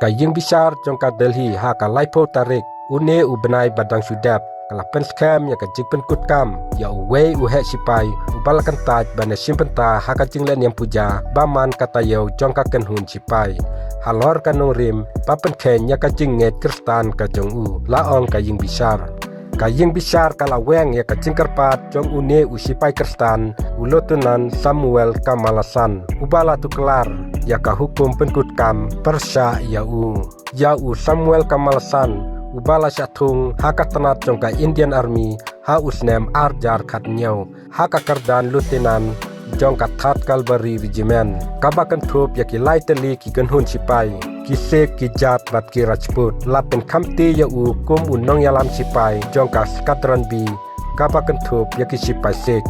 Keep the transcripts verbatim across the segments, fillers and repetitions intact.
Ka ïing bishar jong ka Delhi ha ka laiphew tarik une u bnai ba dang shu dep ka la pynskhem ïa ka jingpynkut kam ïa uwei u heh sipai uba la kyntait ban ïashim bynta ha ka jingleh niam puja ba man ka taïew jong ka kynhun sipai halor ka nongrim ba pynkheiñ ïa ka jingngeit Khristan ka jong u, la ong ka ïing bishar. Ka ïing bishar ka la weng ïa ka jingkyrpad jong une u sipai Khristan u Lieutenant Samuel Kamal Hassan uba la tuklar ïa ka hukum pynkut kam pyrshah ïa u. Ïa u Samuel Kamal Hassan uba la shah thung ha ka tnat jong ka Indian Army ha u snem ar hajar khathynñiew ha ka kyrdan Lieutenant jong ka Third Cavalry Regiment kaba kynthup ïa ki lai tylli ki kynhun sipai, ki Sikh, ki Jat bad ki Rajput, la pynkhamti ïa u kum u nongïalam sipai jong ka Squadron B kaba kynthup ïa ki sipai Sikh.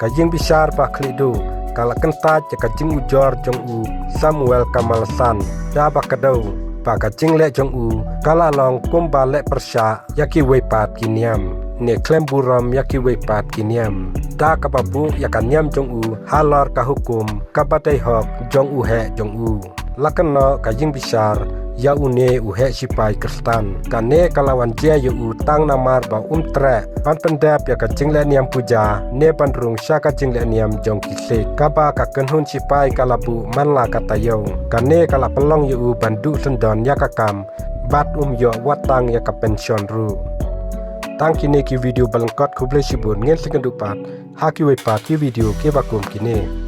Ka ïing bishar ba khlieh duh ka la kyntait ïa ka jingujor jong u Samuel Kamal Hassan da ba kdew ba ka jingleh jong u ka la long kumba leh pyrshah ïa kiwei pat ki niam ne khlem burom ïa kiwei pat ki niam da kaba buh ïa ka niam jong u halor ka hukum kaba dei hok jong u heh jong u. La kynnoh ka ïing bishar ïa une u heh sipai Khristan, kane ka la wan jia ïa u tang namar ba um treh ban pyndep ïa ka jingleh niam puja ne ban rung sha ka jingleh niam jong ki Sikh kaba ka kynhun sipai ka la buh man la ka taïew. Kane ka la pynlong ïa u ban duh syndon ïa ka kam bad um ïoh wat tang ïa ka pension ruh. Tang kine ki video ba lyngkot, khublei shibun, ngin sa ïakynduh pat ha kiwei pat ki video kiba kum kine.